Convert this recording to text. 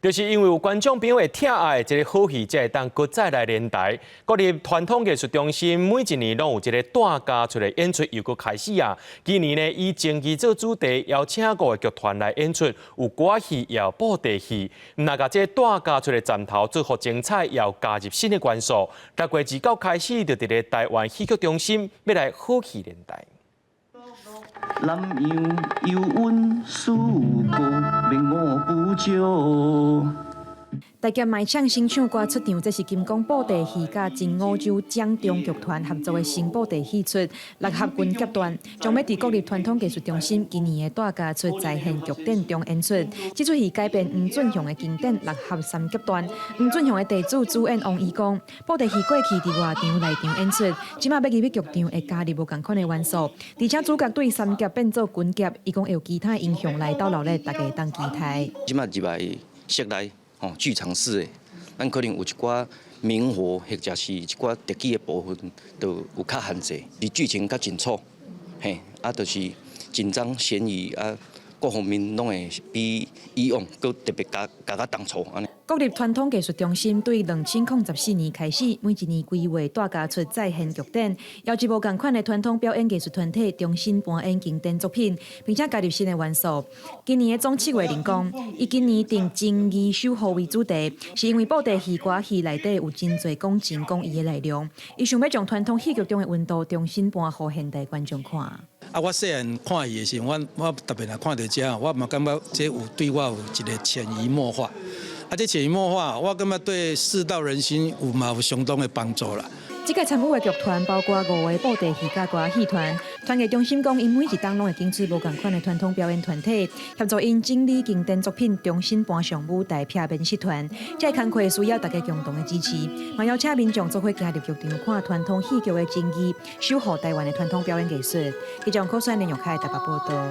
就是因為有觀眾朋友的疼愛，這个好戲才會當閣再來連台。國立傳統藝術中心每一年攏有這个帶家出的演出，又閣開始啊！今年呢，以情義做主題，邀請五個劇團來演出，有歌戲，也有布袋戲。毋但共這个帶家出的站頭做予精彩，也有加入新的元素。6月29開始，就佇咧臺灣戲曲中心欲來好戲連台。南洋幽韻四歌，免我不救。大俠賣唱新唱歌出場，這是金光布袋戲佮真五洲掌中劇團合作的新布袋戲出《六合軍俠傳》，將欲佇國立傳統藝術中心今年的帶家出再現劇展中演出。這齣戲改編黃俊雄的經典《六合三俠傳》。黃俊雄的弟子主演王怡講，布袋戲過去佇外場內場演出，這馬欲入去劇場會加入無仝款的元素，而且主角對三俠變做軍俠，伊講會有其他英雄來鬥鬧熱，大家會當期待。這馬入來室內。吼，劇場式的，咱可能有一寡明火，或者是一寡特技的部分，都有較限制。伊劇情較緊湊，嘿，啊，就是緊張懸疑啊，各方面攏會比以往閣特別加加較重挫按呢。國立傳統藝術中心對2014年開始，每一年規劃帶家出再現劇展，邀集無仝款的傳統表演藝術團體重新搬演經典作品，並且加入新的元素。今年的總策劃人講，伊今年定情義守護為主題，是因為布袋戲歌戲內底有真濟講情講義的內容，伊想欲將傳統戲劇中的溫度重新搬予現代觀眾看。啊，我細漢看戲的時陣，我特別若看著這，我嘛感覺這有對我有一個潛移默化。啊，這潛移默化，我感覺對世道人心有嘛有相當的幫助啦。這屆參與的劇團包括五個布袋戲佮歌仔戲團，傳藝中心講，𪜶每一冬攏會揀選無仝款的傳統表演團體，協助𪜶整理經典作品，重新搬上舞台，避免失傳。這个工課需要大家共同的支持，嘛邀請民眾做伙加入劇場看傳統戲劇的情義，守護臺灣的傳統表演藝術。記者可選連玉凱台北報道。